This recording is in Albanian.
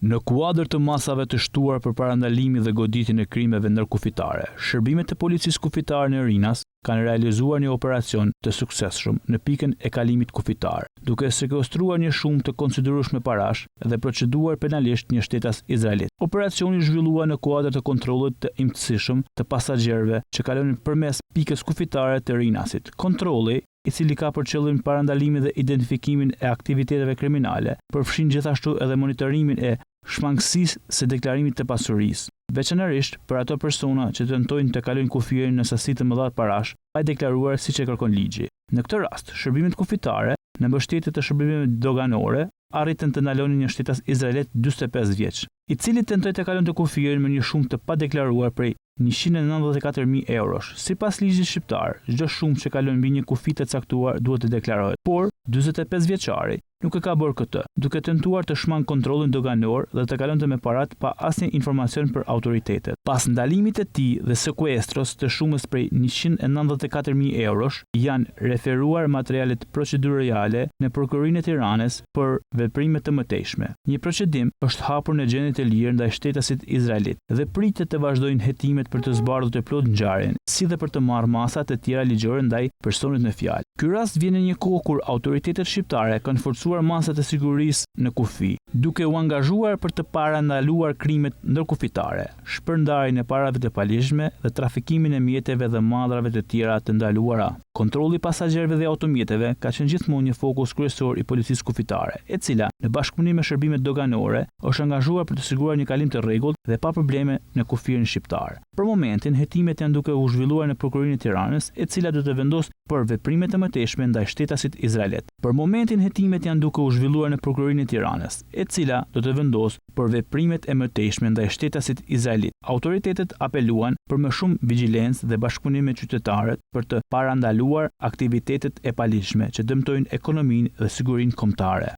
Në kuadër të masave të shtuara për parandalimin dhe goditjen e krimeve ndërkufitare, shërbimet e Policisë Kufitare në Rinas kanë realizuar një operacion të suksesshëm në pikën e kalimit kufitar, duke sekuestruar një shumë të konsiderueshme parash dhe proceduar penalisht një shtetas izraelit. Operacioni u zhvillua në kuadër të kontrollit të imtësishëm të pasagjerëve që kalonin përmes pikës kufitare të Rinasit. Kontrolli, i cili ka për qëllim parandalimin dhe identifikimin e aktiviteteve kriminale, përfshin gjithashtu edhe monitorimin e shmangësisë së deklarimit të pasurisë, veçanërisht për ato persona që tentojnë të kalojnë kufirin në sasi të mëdha parash pa i deklaruar siç e kërkon ligji. Në këtë rast, shërbimet kufitare, në mbështetje të shërbimeve doganore, arritën të ndalonin një shtetas izraelit 45 vjeç, i cili tentoi të kalonte kufirin me një shumë të padeklaruar prej 194.000 eurosh. Sipas ligjit shqiptar, çdo shumë që kalon mbi një kufi të caktuar duhet të deklarohet. Por, 45 vjeçari nuk e ka bërë këtë, duke tentuar të shmang kontrollin doganor dhe të kalonte me parat pa asnjë informacion për autoritetet. Pas ndalimit të tij dhe sekuestros të shumës prej 194.000 eurosh, janë referuar materialet procedurale në Prokurorinë e Tiranës për veprime të mëtejshme. Një procedim është hapur në gjendje të lirë ndaj shtetasit izraelit dhe pritet të vazhdojnë hetimet për të zbardhur të plotë ngjarjen, si dhe për të marrë masa të tjera ligjore ndaj personit në fjalë. Ky rast vjen në një kohë kur autoritetet shqiptare kanë forcuar masat e sigurisë në kufi, duke u angazhuar për të parandaluar krimet ndërkufitare, shpërndarjen e parave të paligjshme dhe trafikimin e mjeteve dhe mallrave të tjera të ndaluara. Kontrolli i pasagjerëve dhe automjeteve ka qenë gjithmonë një fokus kryesor i Policisë Kufitare, e cila, në bashkëpunim me shërbimet doganore, është angazhuar për të siguruar një kalim të rregullt dhe pa probleme në kufirin shqiptar. Për momentin, hetimet janë duke u zhvilluar në Prokurorinë e Tiranës, e cila do të vendosë për veprime të mëtejshme ndaj shtetasit izraelit. Për momentin, hetimet janë duke u zhvilluar në Prokurorinë e Tiranës, e cila do të vendosë për veprimet e mëtejshme ndaj shtetasit izraelit. Autoritetet apeluan për më shumë vigjilencë dhe bashkëpunim me qytetarët për të parandaluar aktivitetet e paligjshme që dëmtojnë ekonominë dhe sigurinë kombëtare.